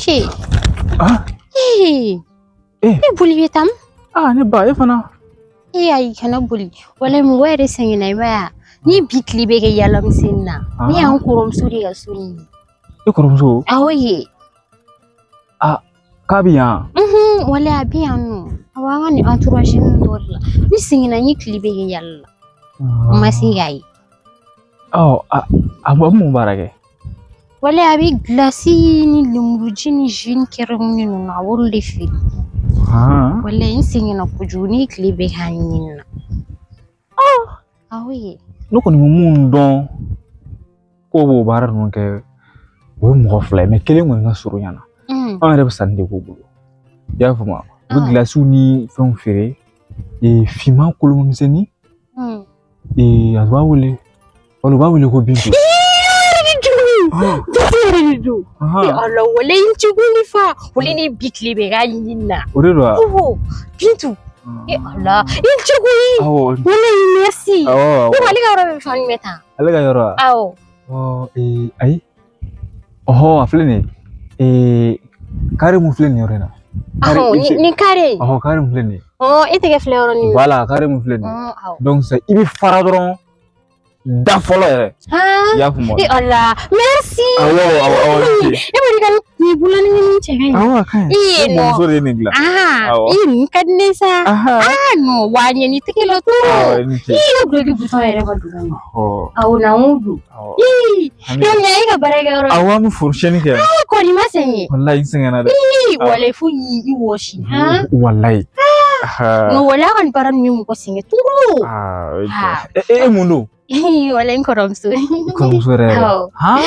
Ce. Ah. Ee. Eh. E boli bɛ taa min? Ah, ne ba, e fana. E ayi, kana boli. Walayi, mɔgɔ yɛrɛ sɛgɛnna, i b'a ye wa? Ni bi tile bɛ kɛ yaala misɛnnin na. Ne y'an kɔrɔmuso de ka so ɲini. E kɔrɔmuso? Awɔ ye. Ah, k'a bɛ yan? Unhun, walayi a bɛ yan nɔ. Awɔ, an ka nin entourage ninnu dɔ de la. Ne sɛgɛnna, n ye tile bɛɛ kɛ yaala la. N ma se k'a ye. Ɔ, a bɛ mun baara kɛ? Walayi, a bɛ gilasi ni lemuruji ni jus ni crème ninnu, a b'olu de feere. Walayi, n sɛgɛnna kojugu, ne ye tile bɛɛ k'a ɲini na. Awɔ ye. Ne kɔni bɛ mun dɔn k'o b'o baara ninnu kɛ, o ye mɔgɔ fila ye, mais kelen kɔni ka surun yan na. Anw yɛrɛ bɛ sanni de k'u bolo. I y'a faamu? U bɛ gilasiw ni fɛnw feere. Finman kolon misɛnnin. A b'a wele, wala u b'a wele ko Bintu. Bintu yɛrɛ de don. Ala, walayi n ci ni fa. Walayi, ni bi tile bɛɛ k'a ɲini na. O de don wa? Awɔ, Bintu. E Ala, i ni ce koyi. Awɔ. Walayi, merci. Awɔ. Ne ko ale ka yɔrɔ bɛ fan jumɛn tan? Ale ka yɔrɔ wa? Awɔ. Ɔ, ayi. Ɔhɔ, a filɛ nin ye. Kare mun filɛ nin yɔrɔ in na. Ɔhɔn, nin kare. Ɔhɔ, kare mun filɛ nin ye. Ɔ, e tɛgɛ filɛ yɔrɔ nin. Voilà, kare mun filɛ nin ye. Awɔ. Donc sisan i bɛ fara dɔrɔn da fɔlɔ yɛrɛ. I y'a faamu? E Ala, merci. Awɔ, awɔ, awɔ. E ma ka nin bulani nin cɛ ka ɲi. Awɔ, a ka ɲi. Ee, Ne mɔmuso de ye nin dilan. Awɔ. Ee, nin ka di ne sa. Ah non, wa ɲɛ ni tɛgɛ la trop. Awɔ, i ni ce. Ee, ka duloki bouton yɛrɛ ka dugu ma. Awɔ, na n don. Awɔ. Ee, donc e ka baarakɛyɔrɔ. Awɔ, an bɛ fourchette kɛ. Ah, kɔni ma sɛgɛn. Walayi, n sɛgɛnna dɛ. Ee, walayi, fo y'i wɔsi. Han. Walayi. Non, walayi, a ka nin baara ninnu ye mɔgɔ sɛgɛn trop. Ah, o ye tiɲɛ. E mun don? Walayi, n kɔrɔmuso. I kɔrɔmuso yɛrɛ yɛrɛ. Awɔ. Han?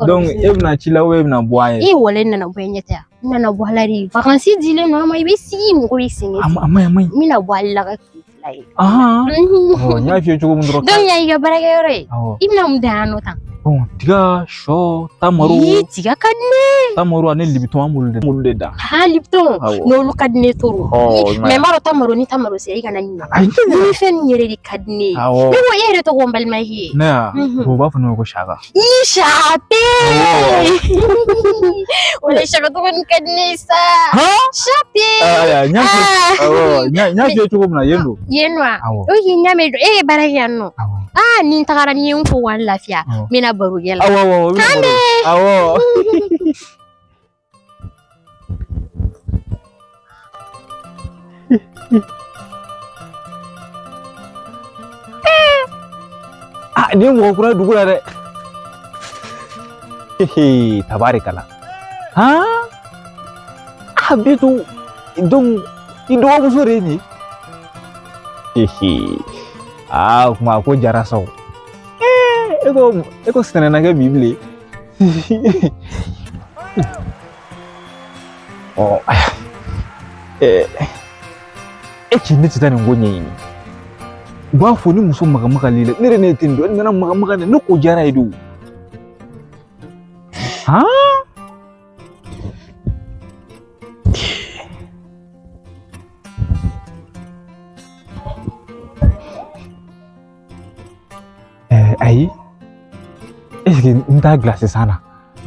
Donc e bɛna ci la ou e bɛna bɔ an ye? E walayi, n nana bɔ i ɲɛ tɛ yan. N nana bɔ a la de. Vacances dilen don an ma, i bɛ sigi, mɔgɔ bɛ sɛgɛn. A ma ɲi, a ma ɲi. N bɛna bɔ ale la ka tile 2 ye. Ahan. Ɔ, n y'a f'i ye cogo min dɔrɔn. Donc yan y'i ka baarakɛyɔrɔ ye. Awɔ. I bɛna mun dan yan nɔ tan? Bon, tiga, sɔ, tamaro. Ii, tiga ka di ne ye. Tamaro ani Lipton, an b'olu de da. Ha, Lipton. Awɔ. N'olu ka di ne trop. Ɔ, Mais n b'a dɔn tamaro ni tamaro sera, i kana ɲinɛ. Ayi, n tɛ ɲinɛ. Dumuni nin yɛrɛ de ka di ne ye. Awɔ. Ne ko e yɛrɛ tɔgɔ n balimakɛ ye. Ne ya? U b'a fɔ ne ma ko Saka. Ii, Sape. Walayi, Saka tɔgɔ nin ka di ne ye sa. Han? Sape. Ayiwa, n y'a f'i ye. Awɔ, n y'a f'i ye cogo min na, yen don. Yen nɔ wa? Awɔ. Ok, n y'a mɛn. E ye baara kɛ yan nɔ. Awɔ. Ah, ni n tagara, ni ye n ko wa n lafiya. Awɔ. N bɛna baro kɛ la. Awɔ, awɔ, i bɛna baro. Awɔ. Ah, nin ye mɔgɔ kura ye dugu la dɛ. Hehe, tabarikala. Han? Ah, Bintu, donc i dɔgɔmuso de ye nin ye? Hehe. Ah, o kuma a ko jara sa o. Ee, e ko sɛnɛna kɛ bi bilen. Ɔ, aya. Ee, e cɛ, ne tɛ taa nin ko ɲɛɲini. U b'a fɔ ni muso magamagali la, ne yɛrɛ ne tɛ nin dɔn, e nana magamaga ne ko jara ye de o. Han? Ayi, est-ce que n t'a gilasi san na?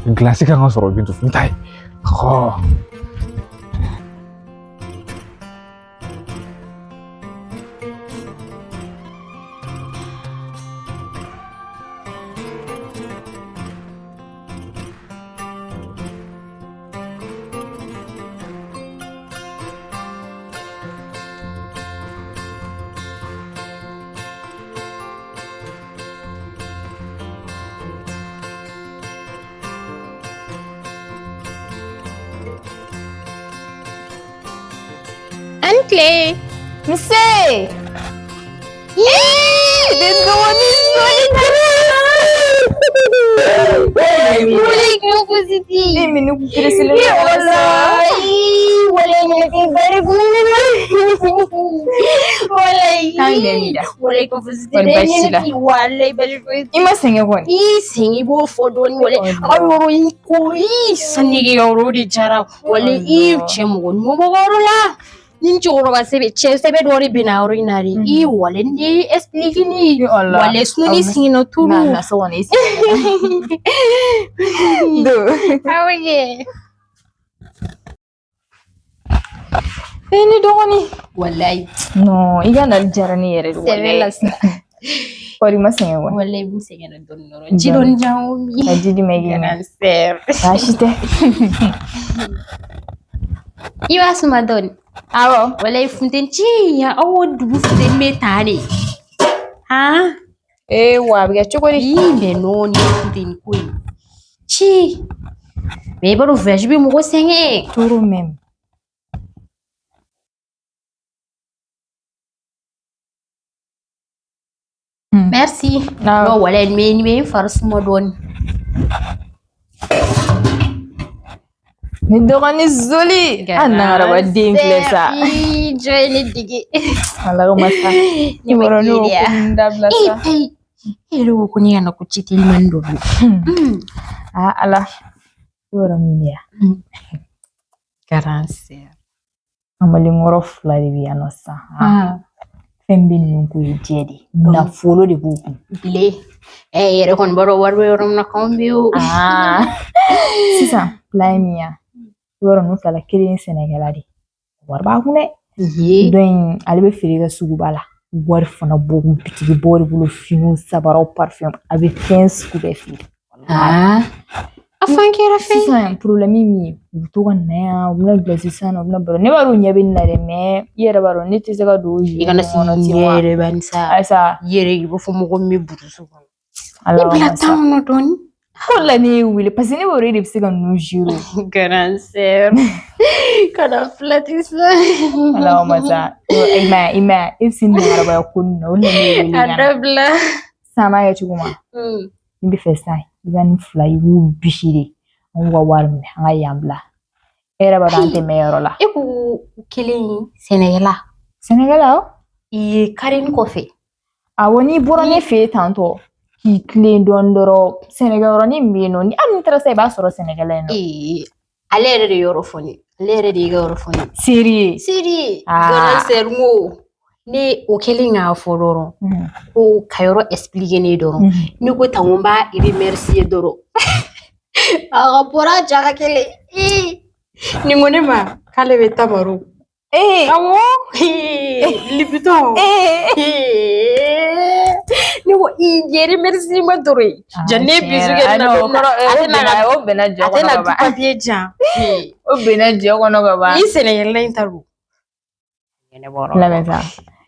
Gilasi kan ka sɔrɔ Bintu, n t'a ye. Ɔ. An tile. Nse! Den dɔgɔnin. Walayi, kuma positif. E min ne kun pereselen don ala sa. Walayi, ɲɛnafin bari kun. Walayi. Kan bɛɛ mi da. Walayi, ko positif. Kɔni baasi la. Walayi, basi foyi. I ma sɛgɛn kɔni. I sen, i b'o fɔ dɔɔni. Walayi, a ka yɔrɔ in ko i sanni yɔrɔ de jara. Walayi, i cɛ mɔgɔ ɲuman bɔ yɔrɔ la. Ni cɛkɔrɔba sɛbɛ, cɛ sɛbɛ dɔ de bɛna yɔrɔ in na de. I walayi, ni explique ni. Walayi, sununi siginna turu. Na na so kɔnɔ i sigi. Do. Awɔ kɛ. E ne dɔgɔnin. Walayi. Non, i ka nali diyara ne yɛrɛ de. Sɛbɛ la sa. Kɔri ma sɛgɛn wa? Walayi n sɛgɛnna dɔɔni dɔrɔn. Ji dɔɔni jan o min. Ka ji di ma i k'i min. Grande sœur. Baasi tɛ. I b'a suma dɔɔni. Awɔ. Walayi funteni ci yan aw ka dugu funteni bɛ tan de. Han? Ee wa a bɛ kɛ cogo di? Ii mais non nin ye funteni ko ye. Ci. Mais i b'a dɔn voyage bɛ mɔgɔ sɛgɛn. Trop même. Merci. Awɔ. Non walayi nin bɛ n fari suma dɔɔni. Ne dɔgɔnin Zoli. An nagarabaden filɛ sa. Ii jɔ ye ne dege. Ala ka masa. Ne ma Yɔrɔ ne y'o ko giriya. ninnu dabila Ee sa. ayi. E yɛrɛ ko ko ne kana ko ci telimani dɔ don. Aa Ala. I b'a dɔn min bɛ yan. Grande sœur. Kamalenkɔrɔ fila de bɛ yan nɔ sisan. Fɛn bɛ ninnu ko ye jɛ de ye. Nafolo de b'u kun. Bile. E yɛrɛ kɔni b'a dɔn wari bɛ yɔrɔ min na k'anw bɛ o. Sisan plan ye min ye i b'a dɔn ninnu fila la kelen ye sɛnɛkɛla de ye. Wari b'a kun dɛ. Ye. Dɔ in ale bɛ feere kɛ suguba la. Wari fana b'o kun bitigi b'o de bolo finiw sabaraw parfum a bɛ fɛn sugu bɛɛ feere. A fan kɛra fɛn. Sisan problème ye min ye u bɛ to ka na yan u bɛna gilasi san na u bɛna baro ne b'a dɔn u ɲɛ bɛ ne la dɛ mais i yɛrɛ b'a dɔn ne tɛ se ka don o I kana sigi kɔnɔ ten ɲɛ wa. yɛrɛ bani sa. Ayisa I yɛrɛ i b'a fɔ mɔgɔ min bɛ burusu kɔnɔ. Ala I bila masa. tan kɔnɔ dɔɔni. O de la ne y'e wele parce que ne b'a dɔn e de bɛ se ka ninnu gérer. Grande sœur. Kana filati sa. Ala masa. I m'a ye i m'a ye e bɛ se nagarabaya ko ninnu na o de la ne y'e wele A ka na. dabila. Sisan an b'a kɛ cogo min ne bɛ fɛ sisan i ka nin fila i b'u bisi de an k'u ka wari minɛ an ka yan bila. E yɛrɛ b'a dɔn an tɛ mɛn yɔrɔ la. E ko kelen sɛnɛkɛla. Sɛnɛkɛla o? I ye kareni kɔfɛ. Awɔ n'i bɔra ne fɛ yen tantɔ k'i tilen dɔɔni dɔrɔn sɛnɛkɛyɔrɔnin min bɛ yen nɔ ni hali n'i taara sisan i b'a sɔrɔ sɛnɛkɛla yen nɔ. Ee ale yɛrɛ de ye yɔrɔ fɔ ne. Ale yɛrɛ de y'i ka yɔrɔ fɔ ne. Sérieux? Sérieux. Ah. Grande sœur n ko ne o kɛlen k'a fɔ dɔrɔn ko ka yɔrɔ expliquer ne ye dɔrɔn. Ne ko tan ko n b'a remercier dɔrɔn. A ka bɔra ja ka kelen. Ee nin ko ne ma k'ale bɛ tamaro. Ee. Awɔ. Lipton. Ne ko i ye remerciement dɔrɔn ye. Ja ne ye bisou kɛ ne na don min na, a tɛna ka o bɛnna jɔ a kɔnɔ tɛna ka du ban. papier jan. O bɛnna jɔ kɔnɔ ka ban. Ni sɛnɛkɛla in ta don. Lamɛn sa.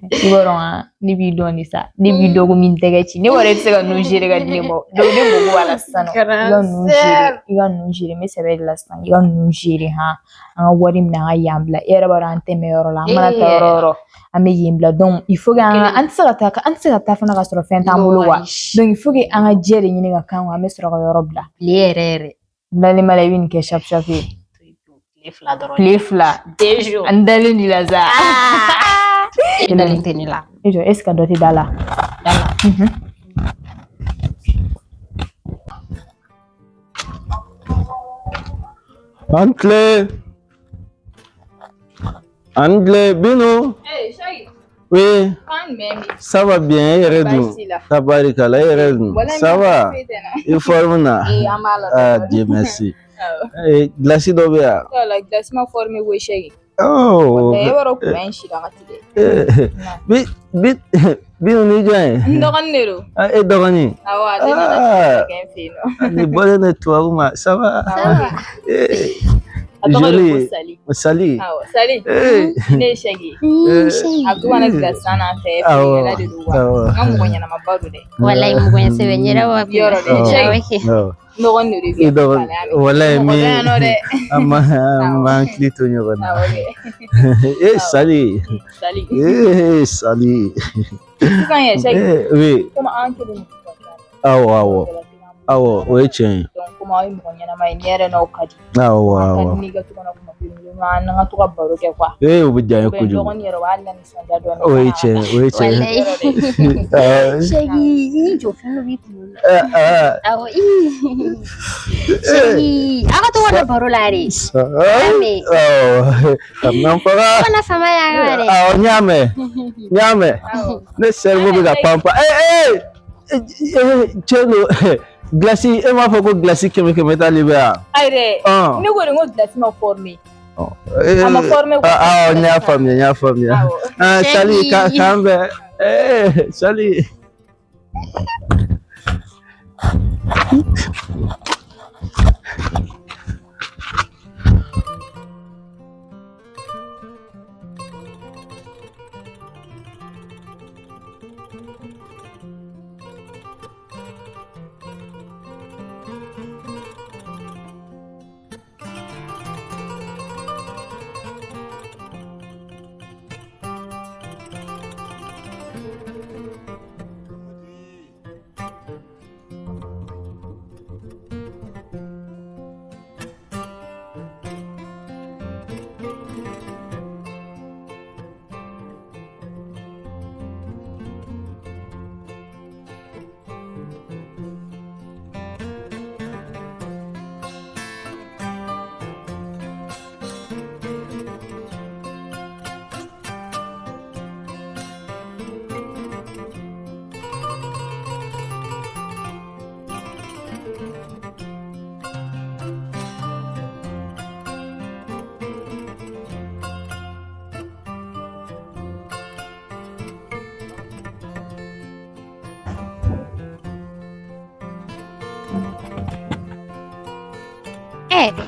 I b'a dɔn wa ne b'i dɔn de sa ne b'i dɔn ko min tɛgɛ ci ne yɛrɛ tɛ se ka ninnu gérer ka di ne ma donc ne mago b'a la sisan nɔ i ka ninnu gérer i ka ninnu gérer n bɛ sɛbɛ de la sisan i ka ninnu gérer han an ka wari minɛ an ka yan bila e yɛrɛ b'a dɔn an tɛ mɛn yɔrɔ la an mana taa yɔrɔ o yɔrɔ an bɛ yen bila donc il faut que an ka an tɛ se ka taa an tɛ se ka taa fana ka sɔrɔ fɛn t'an bolo quoi donc il faut que an ka jɛ de ɲini ka k'an kun an bɛ sɔrɔ ka yɔrɔ bila. Tile yɛrɛ yɛrɛ. Dalen b'a la i bɛ nin kɛ sharp sharp ye. Tile fila dɔrɔn. Tile fila. Deux jours. An dalen de la sa. E dalen tɛ ne la. E jɔ est ce que dɔ tɛ da la? Da la. An tile. An tile Binu. Hey, Shaggy. Oui. Kan jumɛn bɛ? Ça va bien, e yɛrɛ dun? Baasi t'i la. Tabarikala, e yɛrɛ dun? Walayi, Ça va? foyi tɛ n na. I forme na? Ee, an b'a la. Ah, Dieu merci. Awɔ. Eh, glace dɔ bɛ yan? La glace ma forme koyi Shaggy. Oh. E b'a dɔn kuran in sira ka tigɛ. Eh, Bi bi Binu ni jɔn ye? N dɔgɔnin de don. Ah, e dɔgɔnin? Awɔ, ale nana Ah. kɛ n fɛ yen nɔ. Nin bɔlen de tubabu ma, ça va? Ça va. Eh, A tɔgɔ de ko joli. Sali. Sali. Awɔ, Sali. Eh. Ne ye Shaggy ye. Eh, A bɛ to ka na glace san an fɛ Awɔ, feerekɛla de don wa. awɔ. N ka mɔgɔ ɲɛnamaba don dɛ. Walayi mɔgɔ ɲɛ sɛbɛ n yɛrɛ b'a Yɔrɔ dɛ. Shaggy. Awɔ. N dɔgɔnin de I dɔgɔnin. Walayi Mɔgɔ min. tɛ yan nɔ dɛ. An b'an hakili to ɲɔgɔn na. Awɔ kɛ. Eh, Sali. Sali. Eh, Sali. Sisan yɛ Shaggy. Eh, oui. Komi an kelen de bɛ ka Awɔ, awɔ. Awɔ, o ye tiɲɛ ye. Donc komi aw ye mɔgɔ ɲɛnama ye ne yɛrɛ n'aw ka di. Awɔ, A ka awɔ. di ne ka to ka na kunnafoni an ka to ka baro kɛ quoi. Eh, o bɛ diya n ye N kojugu. dɔgɔnin yɛrɛ o b'a la nisɔndiya dɔɔnin. O ye tiɲɛ ye, o ye tiɲɛ ye. Walayi. Awɔ. Shaggy, i jɔ fɛn dɔ b'i kunkolo la. Eh, ah. Awɔ, ii. Shaggy, aw ka to ka na baro la de. Awɔ. Ka n'an faga. Kana fama yan kan dɛ. Awɔ, n y'a mɛn. N y'a mɛn. Ne cerveau bɛ ka pan pan. Eh, eh, eh, tiɲɛ don. Glace, e m'a fɔ ko glace 100 100 t'ale bɛ yan? Ayi dɛ. Ɔn. Ne ko de ko glace ma former. A ma former quoi. Ah, n y'a faamuya, n y'a faamuya. Ah, Sali, k'an bɛn. Sali.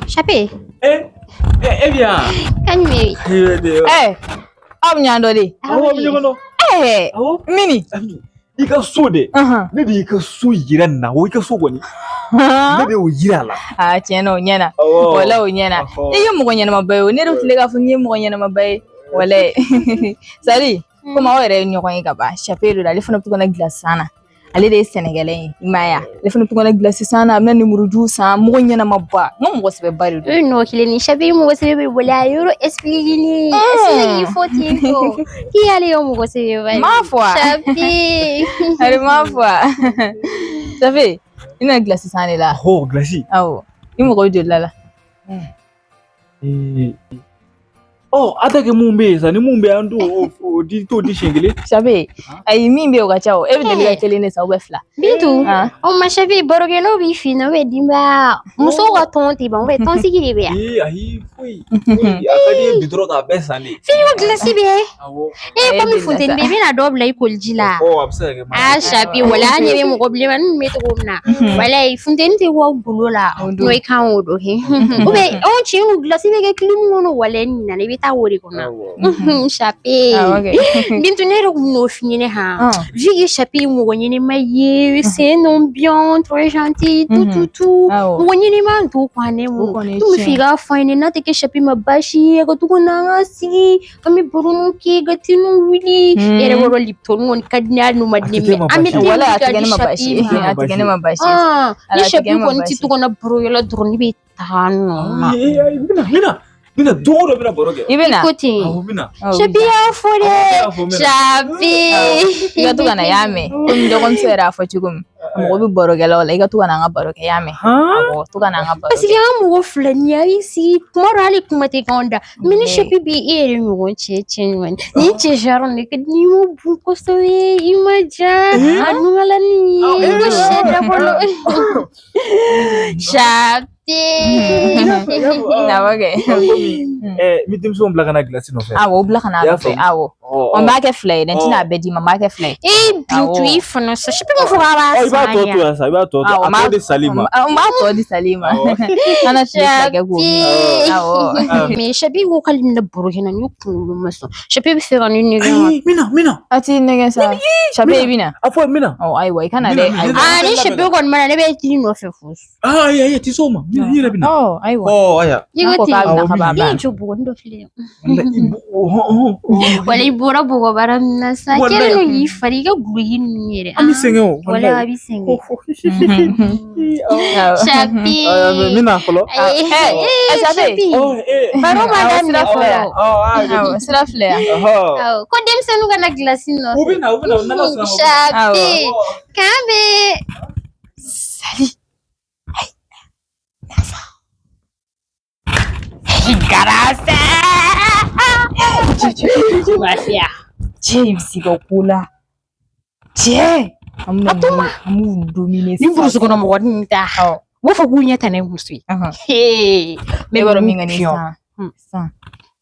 Chape. Eh bien. Kan jumɛn bɛ? Aw bɛ ɲɔgɔn dɔn de. Awɔ, an bɛ ɲɔgɔn dɔn. Awɔ. Mini. I ka so de. Ne de y'i ka so yira nin na, o y'i ka so kɔni. Ne de y'o yira a la. Aa, tiɲɛ na o ɲɛna. Walayi o ɲɛna. I ye mɔgɔ ɲɛnamaba ye o. Ne de tile k'a fɔ n ye mɔgɔ ɲɛnamaba ye. Walayi. Sali, komi aw yɛrɛ ye ɲɔgɔn ye ka ban, Chape don, ale fana bɛ to ka na gilasi san na. Ale de ye sɛnɛkɛla ye, i m'a ye wa? Ale fana bɛ to ka na gilasi san na, a bɛna nemuruju san, mɔgɔ ɲɛnamaba, n ka mɔgɔ sɛbɛba de don. E nɔ kelen ni Chape mɔgɔ sɛbɛ bɛ boli a yɔrɔ explique ni. Explique fɔ ten tɔ. K'i y'ale ka mɔgɔ sɛbɛba ye. M'a fɔ wa? Chape. Ale m'a fɔ wa? Chape, i na gilasi san de la. Ɔhɔ, gilasi. Awɔ. I mago bɛ joli la? Ɔ, a ta kɛ mun bɛ yen sa, ni mun bɛ yen, an t'o o di t'o di siɲɛ kelen. Chape, ayi min bɛ yen o ka ca o. E bɛ deli ka kelen de san ou bien fila? Bintu, o ma Chape barokɛlaw b'i fɛ yen nɔ ou bien denbaya musow ka tɔn tɛ ban ou bien tɔnsigi de bɛ yan. Ee ayi foyi foyi, a ka di ye bi dɔrɔn k'a bɛɛ san de. F'i ka gilasi bɛ. Awɔ. E komi funteni bɛ, i bɛna dɔ bila i koliji la. Ɔ, a bɛ se ka kɛ. Ah Chape, wala an ɲɛ bɛ mɔgɔ bilenman ninnu bɛ cogo min na. Walayi funteni tɛ bɔ golo la. N'o i kan k'o dɔn kɛ. Ou bien anw cɛ ko gilasi bɛ kɛ clim kɔnɔ, walayi nin nana i bɛ taa o de kɔnɔ. Chape. Bintu ne yɛrɛ kun n'o f'i ɲɛna han. Vu que Chape ye mɔgɔ ɲɛnɛma ye, c'est un homme bien, très gentil, tout tout tout. Mɔgɔ ɲɛnɛma t'o quoi ne mo. Tun bɛ fɛ i k'a fɔ an ɲɛna n'a tɛ kɛ Chape ma baasi ye, ka to ka n'an ka sigi, an bɛ baroninw kɛ, ka teniw wuli. E yɛrɛ b'a dɔn Lipton kɔni ka di ne ye hali n'o ma di ne ye, mais an bɛ te wuli ka di Chape ma. A tɛ kɛ ne ma baasi ye. Ni Chape kɔni tɛ to ka na barokɛla dɔrɔn, ne bɛ taa nɔ na. N bɛna don o don n bɛna baro kɛ. I bɛna? Ko ten. Awɔ, n bɛna. Chape y'a fɔ dɛ. Chape. I ka to ka na y'a mɛn. Komi dɔgɔmuso yɛrɛ y'a fɔ cogo min. Mɔgɔ bɛ barokɛlaw la, i ka to ka na an ka baro kɛ y'a mɛn. Awɔ, to ka na an ka baro kɛ. Parce que an mɔgɔ fila ni a y'i sigi kuma dɔ hali kuma tɛ k'anw da. Mais ni Chape bɛ e yɛrɛ ɲɔgɔn cɛ cɛ ɲuman. Ni cɛ genre de ka di n'i ma bon kosɛbɛ, i ma jan, a nugalanin ye, ko sɛ dabolo. Chape. Awɔ kɛ. N bɛ denmisɛnw bila ka na gilasi nɔfɛ. Awɔ, o bila ka na nɔfɛ. Awɔ. N b'a kɛ fila ye dɛ, n tɛna a bɛɛ d'i ma, n b'a kɛ fila ye. Ee Bintu i fana sa, Chape b'a fɔ k'a b'a san I b'a tɔ to yan sa, i b'a tɔ to. A tɔ di Sali ma. N b'a tɔ di Sali ma. An na tile fila kɛ k'o min. Awɔ. Mais Chape ko k'ale bɛna baro kɛ n na, ne kunkolo ma sɔn. Chape bɛ fɛ ka ne nɛgɛn wa? Ayi, n bɛna, n bɛna. A t'i nɛgɛn sa. Chape i bɛna. A fɔ n bɛna. Ɔ ayiwa i kana dɛ. Aa ni Chape kɔni ma na ne bɛ t'i nɔfɛ fo. Aa ayi ayi a tɛ s'o ma, n yɛrɛ bɛ na. Ɔ ayiwa. Ɔ ayiwa. I ko ten. K'a bɛna ka ban. I jɔ bugɔni dɔ filɛ. Wala i bɔra bɔgɔbara min na sa, kɛlen don k'i fari i ka guloki ninnu yɛrɛ. An bɛ sɛgɛn o. Wala a bɛ sɛgɛn. Chape. N bɛna fɔlɔ. Chape. Baro ma daminɛ fɔlɔ. Awɔ, sira filɛ yan. Awɔ, ko denmisɛnninw ka na gilasi nɔfɛ. U bɛ na, u bɛ na, u nana sɔrɔ. Chape. K'an bɛ. Sali. Garasa. Lafiya. Cɛ i bɛ se ka ko la. Cɛ. An b'u dominer. Ni burusi kɔnɔ mɔgɔ ninnu ta. U b'a fɔ k'u ɲɛ tana ye muso ye. Ne b'a dɔn min ka di sisan. Sisan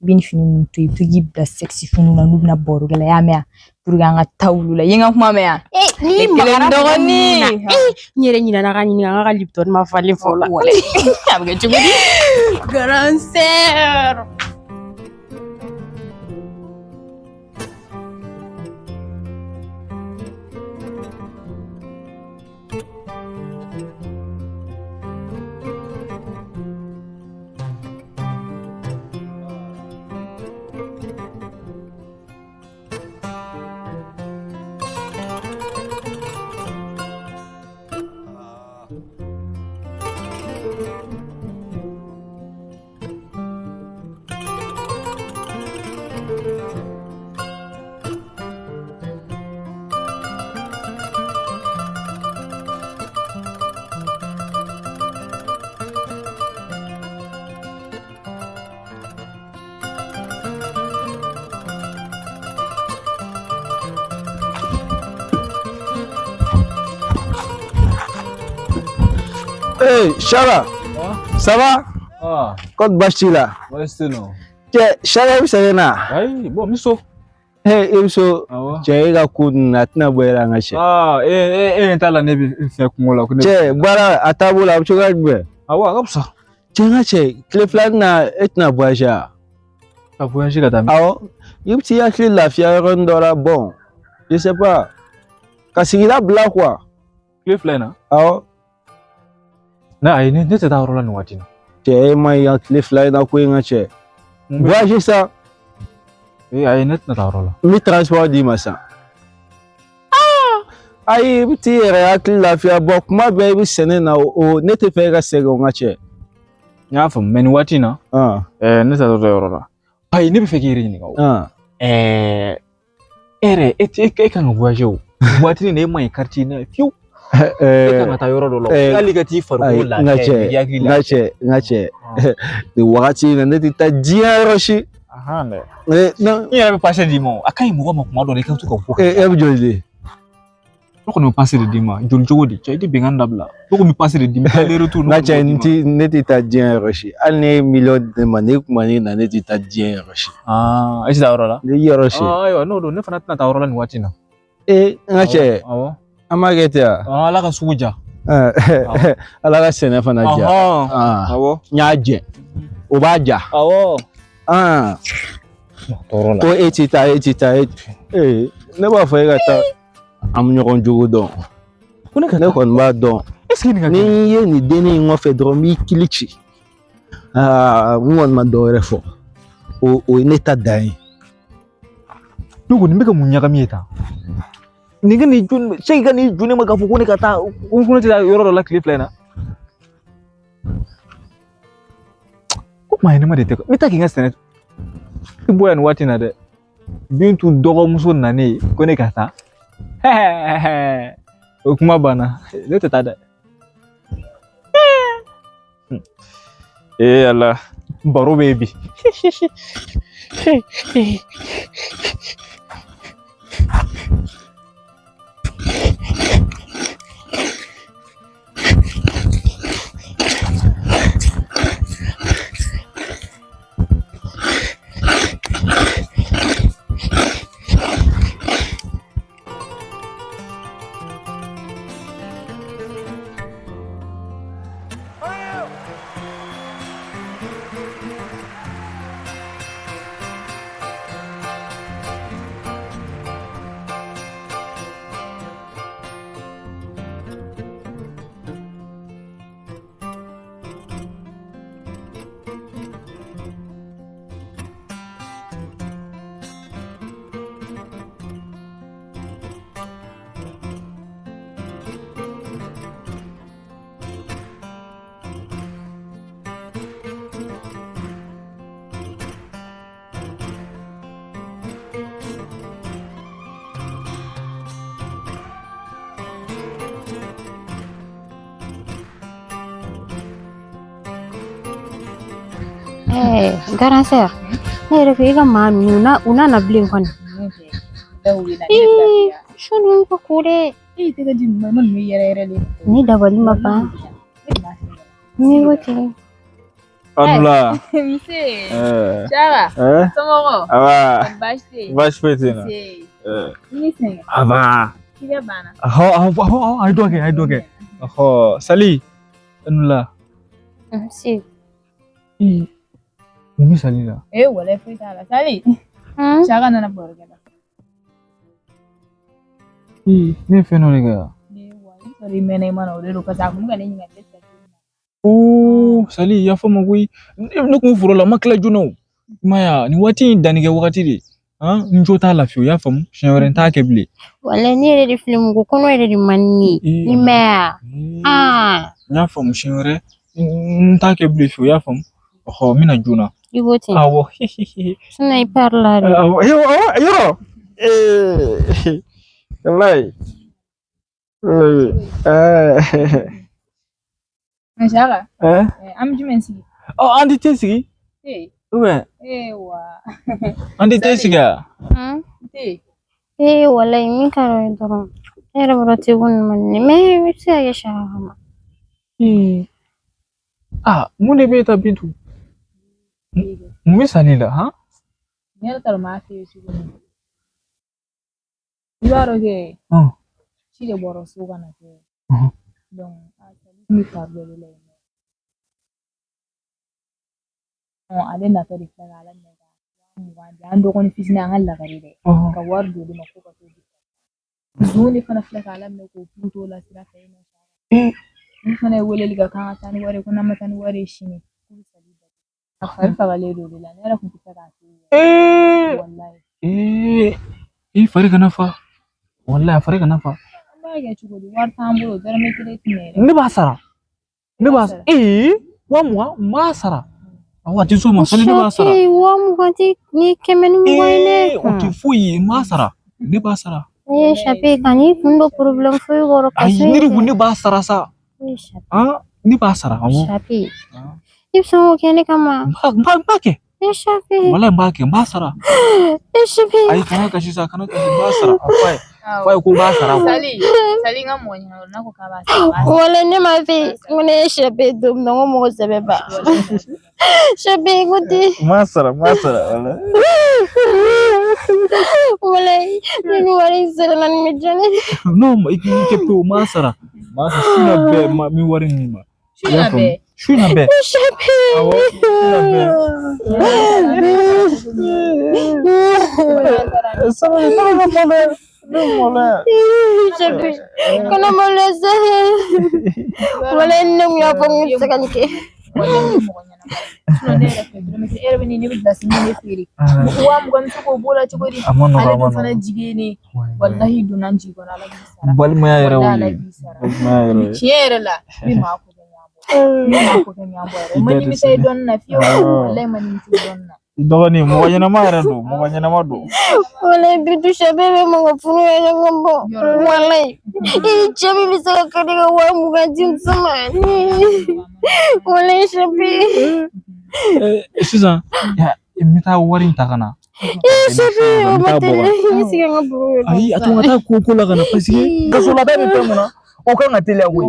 i bɛ nin fini ninnu to yen, i bɛ to k'i bila sexy finiw na n'u bɛna baro kɛ la, i y'a mɛn wa? Pour que an ka taa olu la. I ye n ka kuma mɛn wa? N'i Ne kelen magara dɔgɔnin. na, n yɛrɛ ɲinɛna ka ɲininka n ka Lipton ma falen fɔlɔ. A bɛ kɛ cogo di? Grande sœur. Hey, Chara, ça va? Ah, Kɔni baasi t'i la? baasi tɛ yen nɔ. Cɛ, Chara, i bɛ sɛgɛn na? Ayi, bon, n bɛ so. Hey, i bɛ so. Awɔ. Cɛ, e ka ko ninnu a tɛna bɔ e la n ka cɛ. Ah, e ɲɛ t'a la ne bɛ n fɛ kungo la ko ne. Cɛ, baara a taabolo a bɛ cogoya jumɛn? Awɔ, a ka fisa. Cɛ, n ka cɛ, tile fila in na e tɛna voyager wa? Ka voyager ka taa min? Awɔ, i bɛ t'i hakili lafiya yɔrɔnin dɔ la, bon, je sais pas. Ka sigida bila quoi. Tile fila in na? Awɔ. Ne ayi, ne tɛ taa yɔrɔ la nin waati in na. Cɛ, e ma ye yan tile fila in na ko in ka cɛ. Mun bɛ? Voyager sa, Ee, ayi, ne tɛna taa yɔrɔ la. n bɛ transport d'i ma sa. Ayi, i bɛ t'i yɛrɛ hakili lafiya bɔ kuma bɛɛ i bɛ sɛnɛ na o ne tɛ fɛ e ka sɛgɛn o n ka cɛ. N y'a faamu, mais nin waati in na, ne tɛ taa yɔrɔ la. Ayi, ne bɛ fɛ k'i yɛrɛ ɲininka o. E yɛrɛ, e kan ka voyager o. Nin waati in na e ma ɲi quartier in na fiyewu. E kan ka taa yɔrɔ dɔ la. Hali ka t'i farikolo n ka lafiya, cɛ, k'i hakili n ka lafiya. cɛ, n ka cɛ, nin wagati in na ne tɛ taa diɲɛ yɔrɔ si. Ahan dɛ. Non, N yɛrɛ bɛ passe d'i ma o. A ka ɲi mɔgɔ ma kuma dɔ la i ka to ka bɔ. E bɛ joli di? Ne kɔni bɛ passe de d'i ma. Joli cogo di? Cɛ, i tɛ bɛnkan dabila. Ne kɔni bɛ passe de d'i ma. Aller retour. N ka cɛ, ne tɛ taa diɲɛ yɔrɔ si. Hali ne ye miliyɔn di ne ma, ne kuma ne na, ne tɛ taa diɲɛ yɔrɔ si. Aa, e tɛ taa yɔrɔ la? Ne yɔrɔ si. Aa, ayiwa, n'o don, ne fana tɛna taa yɔrɔ la nin waati in na. Ee, n ka cɛ, Awɔ. an b'a kɛ ten wa? Aa, Ala ka sugu ja. Ala ka sɛnɛ fana diya. Ɔhɔn. Ah, Awɔ. n y'a jɛ. O b'a ja. Awɔ. Ah, Tɔɔrɔ la. ko e tɛ taa, e tɛ taa, e ee, ne b'a fɔ e ka taa. An bɛ ɲɔgɔn jogo dɔn. Ko ne ka Ne taa. kɔni b'a dɔn. Est ce que nin ka Ni kɛ? n ye nin dennin in kɔfɛ dɔrɔn n b'i kili ci. Aa, n kɔni ma dɔ wɛrɛ fɔ. O ye ne ta dan ye. Ne ko nin bɛ ka mun ɲagami ye tan? Nin ka nin ju, Seki ka nin ju ne ma k'a fɔ ko ne ka taa, ko ne tɛ taa yɔrɔ dɔ la tile fila in na. Ko maa ɲɛnama de tɛ. N bɛ taa k'i ka sɛnɛ. I bɔ yan nin waati in na dɛ. Bintu dɔgɔmuso nanen ko ne ka taa. O kuma banna. Ne tɛ taa dɛ. Ee Ala, baro bɛ yen bi. Grande sœur, ne yɛrɛ fɛ i ka maa ninnu na u nana bilen kɔni. Ee, su dun ka ko dɛ. E tɛgɛ di ninnu ma, i ma ninnu yɛrɛ yɛrɛ de. Ni dabali ma ban. Ni ko ten. Anula. Nse. Saka. Somɔgɔw? Aba. Baasi tɛ yen. Baasi foyi tɛ yen nɔ. Nse. I ni sɛgɛn. Aba. K'i bɛ banna. Ahɔ, ahɔ, ahɔ, a ye dɔ kɛ, a ye dɔ kɛ. Ɔhɔ, Sali. Anula. Nse. Ee, mun bɛ Sali la? Ee walayi foyi t'a la. Sali. Saka nana baro kɛ la. Ee, ne ye fɛn dɔ de kɛ wa? Ne wa i sɔrɔ i mɛnna i ma na o de don parce que a kun bɛ ka ne ɲininka ne tɛ. Oo, Sali, yafa n ma koyi. Ne kun foro la, n ma tila joona o. I m'a ye wa, nin waati in danni kɛ wagati de. Han, n jo t'a la fiyewu, i y'a faamu? Siɲɛ wɛrɛ n t'a kɛ bilen. Walayi ne yɛrɛ de filɛ mɔgɔ kɔnɔ yɛrɛ de man di ne ye. I m'a ye wa? Aa. N y'a faamu, siɲɛ wɛrɛ n t'a kɛ bilen fiyewu, i y'a faamu? Ɔhɔ, n bɛna joona. I b'o ten. Awɔ. Sinon i pari la de. Awɔ, awɔ, yɔrɔ. Ee, walayi. Ɛɛ. Saka. Ɛɛ. An bɛ jumɛn sigi? Ɔ, an tɛ te sigi? Ee. Ou bien? Ee wa. An tɛ te sigi wa? Te. Ee walayi min ka d'o ye dɔrɔn. Ne yɛrɛ b'a dɔn te ko nin man di ne ye mais i bɛ se ka kɛ Saka kama. Ee. Ah, mun de bɛ e ta Bintu? Mun bɛ Sali la, han? Ne yɛrɛ t'a dɔn n b'a f'i ye cogo min. I b'a dɔn kɛ. Ci de bɔra so ka na kɛ. Donc a Sali kun bɛ pari dɔ de la yen nɔ. Ale natɔ de filɛ k'ala minɛ ka 20 di an dɔgɔnin fitinin an ka lagare dɛ. Ka wari d'olu ma ko ka t'o di. Zon de fana filɛ k'ala minɛ k'o puruto la sira fɛ yen nɔ. Olu fana ye weleli kɛ k'an ka taa ni wari ye ko n'an ma taa ni wari ye sini k'u bɛ Sali datugu. A fari fagalen don o de la ne yɛrɛ kun tɛ fɛ k'a to yen. Walayi. Ee, i fari kana fa. Walayi, a fari kana fa. An b'a kɛ cogo di? Wari t'an bolo, dɔrɔmɛ kelen tɛ yen yɛrɛ. Ne b'a sara. Ne b'a sara. Ee, 20,000 n b'a sara. Awɔ, a tɛ s'o ma, Sali ne b'a sara. Sape 20,000 tɛ ni 120 ye ne. Ee, o tɛ foyi ye, n b'a sara. Ne b'a sara. Ee Sape kan'i kun don problème foyi kɔrɔ ka Ayi, so ne de ko ne b'a sara sa. Ee Sape. Han, ne b'a sara, awɔ. Sape. I bɛ sɔn k'o kɛ ne kama? N b'a kɛ. Ee Sape. Walayi, n b'a kɛ, n b'a sara. Ee Sape. Ayi, kana kasi sa, kana kasi, n b'a sara. A f'a ye. F'a ye ko n b'a sara. Sali, Sali n ka mɔgɔ ɲɛnama n'a ko k'a b'a sara. Walayi ne m'a fɛ n ko ne ye Sape don min na n ko mɔgɔ sɛbɛ ba. Sape ko ten. N b'a sara, n b'a sara, walayi. Walayi ni nin wari in sara la nin bɛ diya ne ye. Non, i k'i kɛ pewu, n b'a sara. N b'a sara, su in na bɛɛ, n bɛ wari in d'i ma. Su in na bɛɛ. Su in na bɛɛ. Sape. Awɔ, su in na bɛɛ. Sabali, ne bɛ maloya, ne bɛ maloya. Sape, kana maloya sa. Walayi ne kun y'a fɔ n ko tɛ se ka nin kɛ. Walayi mɔgɔ ɲɛnama ye. Sinon ne yɛrɛ fɛ dɔrɔmɛ kelen e yɛrɛ bɛ nin ne bɛ gilasi min de feere. 20,000 bɛ se k'o b'o la cogo di? A ma nɔgɔn, Ale a ma dun fana nɔgɔn. jigi ye ne ye. Walahi donna n jigi kɔnɔ Ala b'i sara. Balimaya yɛrɛ y'o Walahi Ala ye. b'i sara. Balimaya yɛrɛ y'o ye. Tiɲɛ yɛrɛ la n bɛ maa ko kɛ ɲɔgɔn bɔ. N bɛ maa ko kɛ ɲɔgɔn bɔ yɛrɛ. Ma nimisa i dɔɔnin na fiyewu. Walahi ma nimisa i dɔɔnin na. I dɔgɔnin, mɔgɔ ɲɛnama yɛrɛ don, mɔgɔ ɲɛnama don. Walayi Bintu Sape bɛ mɔgɔ furu yɛrɛ ka bɔ. Walayi i cɛ min bɛ se ka kɛ ne ka 20,000 di muso ma. Walayi Sape. Sisan, n bɛ taa wari in ta ka na. Ee Sape o ma teli n sigi an ka baro yɛrɛ. Ayi, a to n ka taa ko la ka na parce que kasolabɛn bɛ fɛn mun na, o kan ka teliya koyi.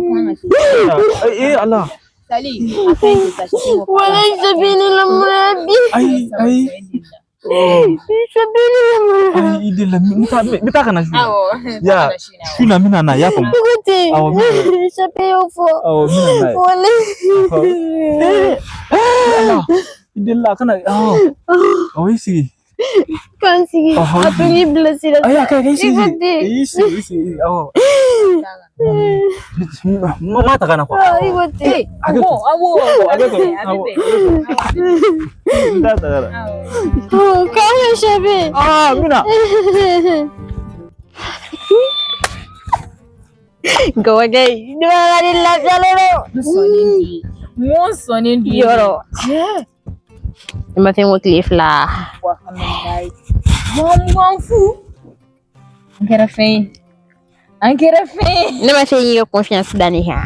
Ee Ala. Sali, a ka ɲi ten sa. Walayi Sape ne lamaloya bi. Ayi, ayi. Sape ne lamaloya. Ayi, i delila, n bɛ taa ka na su in na. Awɔ. Ya, su in na n bɛ na n'a ye, i y'a faamu? Ko ten. Awɔ, n bɛ na. Sape y'o fɔ. Awɔ, n bɛ na n'a ye. Walayi. Ala, i delila, a kana, awɔ. Awɔ, i sigi. K'an sigi. A to n k'i bilasira. Ayi, a ka ɲi, i sigi. I ko ten. I sigi, i sigi, awɔ. N ma ta ka na kuwa. I ko ten. Awɔ, Awɔ, a bɛ a bɛ bɛn, bɛn, a awɔ. bɛ bɛn. N t'a ta ka na. K'an bɛ Sape. Aa, n bɛ na. Gawakɛ, ne b'a ka ni lafiyalen don. N sɔnnen di. N ko n sɔnnen di. Yɔrɔ. Ne ma fɛn ko tile 2. Walayi. 20,000 fu. An kɛra fɛn ye. An kɛra fɛn ye. Ne ma fɛn y'i ka confiance da ne kan.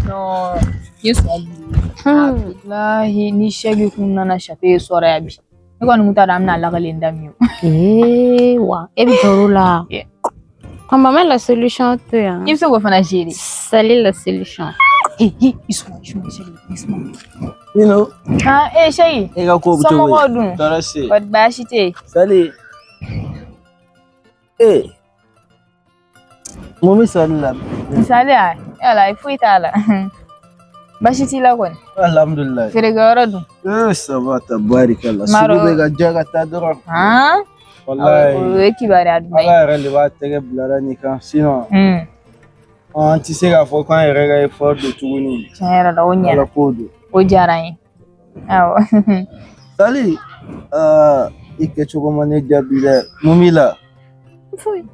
Non, n ye sɔn b'i ye. Walahi ni sɛgi kun nana Sape ye sɔrɔ yan bi. Ne kɔni kun t'a dɔn an bɛna lakalen da min o. Ee wa e bɛ jɔr'o la. Maman la solution to yan. I bɛ se k'o fana gérer. Sali la solution. Ee, i suma, i suma, Segi, i suma. Bino, Ah, ee Segi. E ka ko bɛ cogo Somɔgɔw di? dun? Tɔɔrɔ si. Kɔri baasi tɛ yen? Sali. Ee. Mun bɛ sali la? Misali ya, yala foyi t'a la. Baasi t'i la kɔni? Alhamdulilayi. Feerekɛyɔrɔ dun? Eh, ça va tabarikala. Maro. Sugu bɛ ka diya ka taa dɔrɔn. Han? Walayi. O ye kibaruya duman ye. Ala yɛrɛ de b'a tɛgɛ bilara nin kan sinon an tɛ se k'a fɔ k'an yɛrɛ ka effort don tuguni. Tiɲɛ yɛrɛ la o ɲɛna. Ala k'o don. O diyara n ye. Awɔ. Sali, aa i kɛcogo ma ne diya bi dɛ. Mun b'i la? Foyi.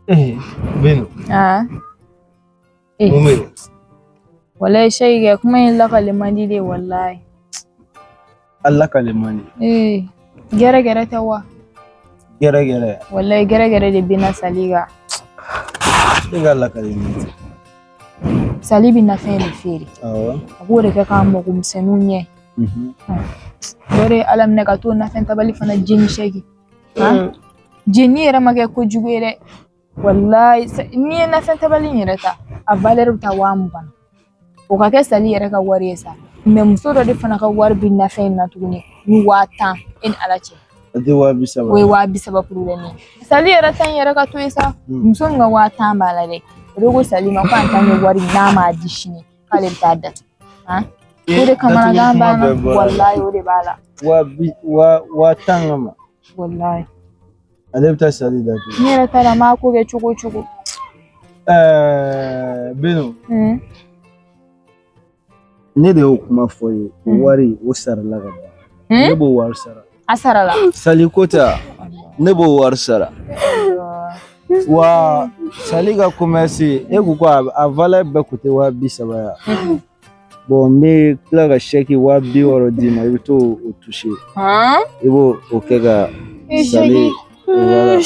Eh, Bino, Aa. Ee. mun bɛ yen? Walayi Segi kɛ kuma in lakale man di de walayi. A lakale man di. Ee gɛrɛgɛrɛ tɛ wa? Gɛrɛgɛrɛ. Walayi gɛrɛgɛrɛ de bɛ na Sali kan. E ka lakale man di. Sali bɛ nafɛn de feere. Awɔ. A b'o de kɛ k'a mago misɛnninw ɲɛ. Dɔ de ye Ala minɛ ka t'o nafɛn tabali fana jeni Segi. Han? Jeni yɛrɛ ma kɛ kojugu ye dɛ. Walayi n'i ye nafɛn tabali in yɛrɛ ta a valeur bɛ taa 20,000 na. O ka kɛ Sali yɛrɛ ka wari ye sa. Mais muso dɔ de fana ka wari bɛ nafɛn in na tuguni ni 10,000 e ni Ala cɛ. O tɛ 30,000. O ye 30,000 problème ye. Sali yɛrɛ ta in yɛrɛ ka to yen sa. Muso min ka 10,000 b'a la dɛ. O de ko Sali ma ko en tant que wari n'a m'a di sini k'ale bɛ taa datugu. Han? O de kamanagan b'an na. Walayi o de b'a la. Waa bi waa 10,000 kama. Walayi. Ale bɛ taa Sali datugu. Ne yɛrɛ t'a dɔn an b'a ko kɛ cogo o cogo. Ɛɛ Bino. Ne de y'o kuma fɔ ye. O wari o sarala ka ban. Ne b'o wari sara. A sarala. Sali ko tɛ ne b'o wari sara. Wa Sali ka commerce e ko ko a valeur bɛɛ kun tɛ 30,000 ye. Bon n bɛ tila ka chèque 60,000 d'i ma i bɛ t'o o toucher. I b'o o kɛ ka Sali. Voilà.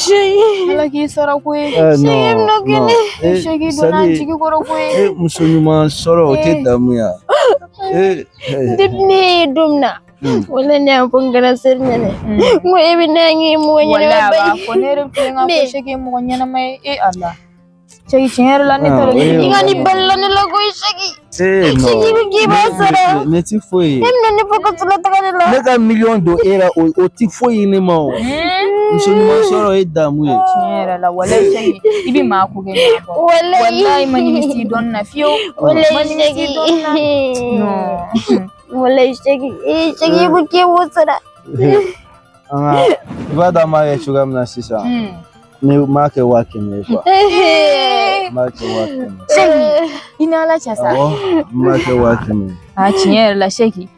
Ala k'i sara koyi. Eh, non, non. Eh, Segi donna Sali, jigi kɔrɔ koyi. eh, muso ɲuman sɔrɔ o tɛ damu ya. Eh, eh, Depuis ne ye don min na wala ne y'a fɔ n kana seri ɲɛnɛ n ko e bɛ na ye mɔgɔ Walayi ɲɛnama a ba b'a ye. fɔ ne yɛrɛ bɛ tilen k'a fɔ Mais- Segi ye mɔgɔ ɲɛnama ye e Ala. Segi tiɲɛ yɛrɛ la ne t'a dɔn Ah, I oui. ka nin balila ne la koyi Segi. eh, non. Segi ko k'i b'a sara. Ne ti foyi ye. E bɛna ne fɔ kaso la taga de la. Ne ka miliyɔn don e la o ti foyi ye ne ma o. Muso ɲuman sɔrɔ ye damu ye. Tiɲɛ yɛrɛ la walayi Segi i bɛ maa ko kɛ ɲɔgɔn kɔ. Walayi. Walayi ma nimisi dɔɔni na fiyewu. Walayi Ma nimisi Segi. dɔɔni na. Non. Walayi Segi. Ee Segi ko k'e b'o sara. An ka i b'a dɔn an b'a kɛ cogoya min na sisan. Ne m'a kɛ 100,000 ye quoi. N b'a kɛ 100,000. Segi i ni Ala cɛ sa. Awɔ, n b'a kɛ 100,000 ye. A tiɲɛ yɛrɛ la Segi.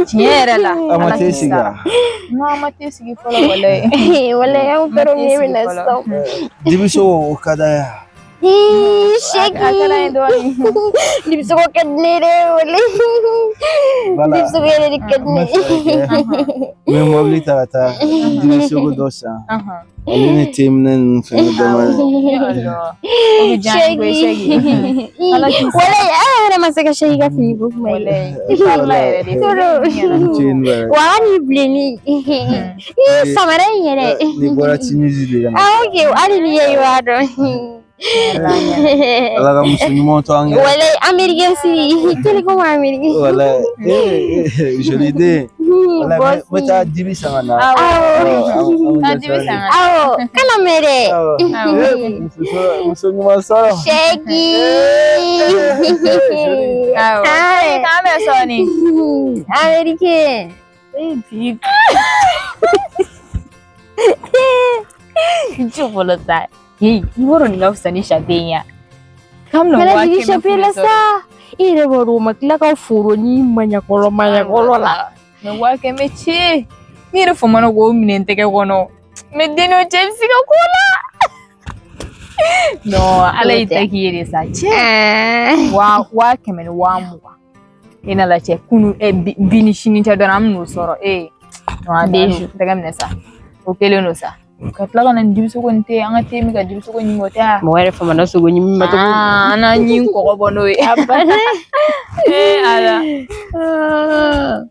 Tiɲɛ yɛrɛ la. A ma Ala t'e k'i sigi sara. a? Non a ma t'e sigi fɔlɔ walayi. Walayi anw Ma taara t'e ne sigi bɛna fɔlɔ. sisan. Dibiso o ka d'a ye a? Ii A Segi. ka d'an ye dɔɔni. Dibisogo ka di ne ye dɛ walayi. Voilà. Dibisogo yɛrɛ de ka di N ne bɛ fɛɛrɛ ye. kɛ. N bɛ mobili ta ka taa dibisogo dɔ san. Ale ni teminɛ ninnu fɛnɛ dɔ ma. Allah. O bɛ diya n ye koyi Segi. Ala k'i sara. Walayi an yɛrɛ ma se ka Segi ka fini ko kuma ye. Walayi. I farila yɛrɛ de. N ce ni baraji. Wa hali bilenni. Ii samara in yɛrɛ. N'i bɔra Tunisie de ka na. Ah ok hali n'i ye i b'a dɔn. Ala ka muso ɲumanw to an kɛrɛfɛ. Walayi américain si télécom américain. Walayi. Eh, joli den. Walayi, n bɛ taa dibi san ka na. Awɔ. Taa dibi san ka na. Awɔ kana mɛn dɛ. Awɔ. Eh, muso ɲuman sɔrɔ. Segi. Awɔ. Ah. K'an bɛ sɔɔni. Américain. Eh, bi. Jɔ fɔlɔ sa. Hey, i b'a dɔn nin ka fisa ni chape in ye. K'an bɛna Kana waa jigin kɛmɛ chape la fila sɔrɔ. sa. I yɛrɛ b'a dɔn o ma tila ka foro ni maɲakɔlɔ maɲakɔlɔ la. Mais 100,000 ci. Ni yɛrɛ famana k'o minɛ n tɛgɛ kɔnɔ. Mais den n'o cɛ bɛ se ka ko la. Non, Ala y'i ta k'i ye de sa. Cɛ. 120,000. E n'Ala cɛ kunu bi ni sini cɛ dɔrɔn an bɛn'o sɔrɔ. E. Non, a dan don. Tɛgɛ minɛ sa. O kelen don sa. Ka tila ka na nin dibisogo nin te an ka te min ka dibisogo ɲimi o tɛ a. Mɔgɔ yɛrɛ famana sogo ɲimi ma tuguni. Ah, an n'an ɲin kɔgɔ bɔ n'o ye. A banna. Ee Ala. Ah.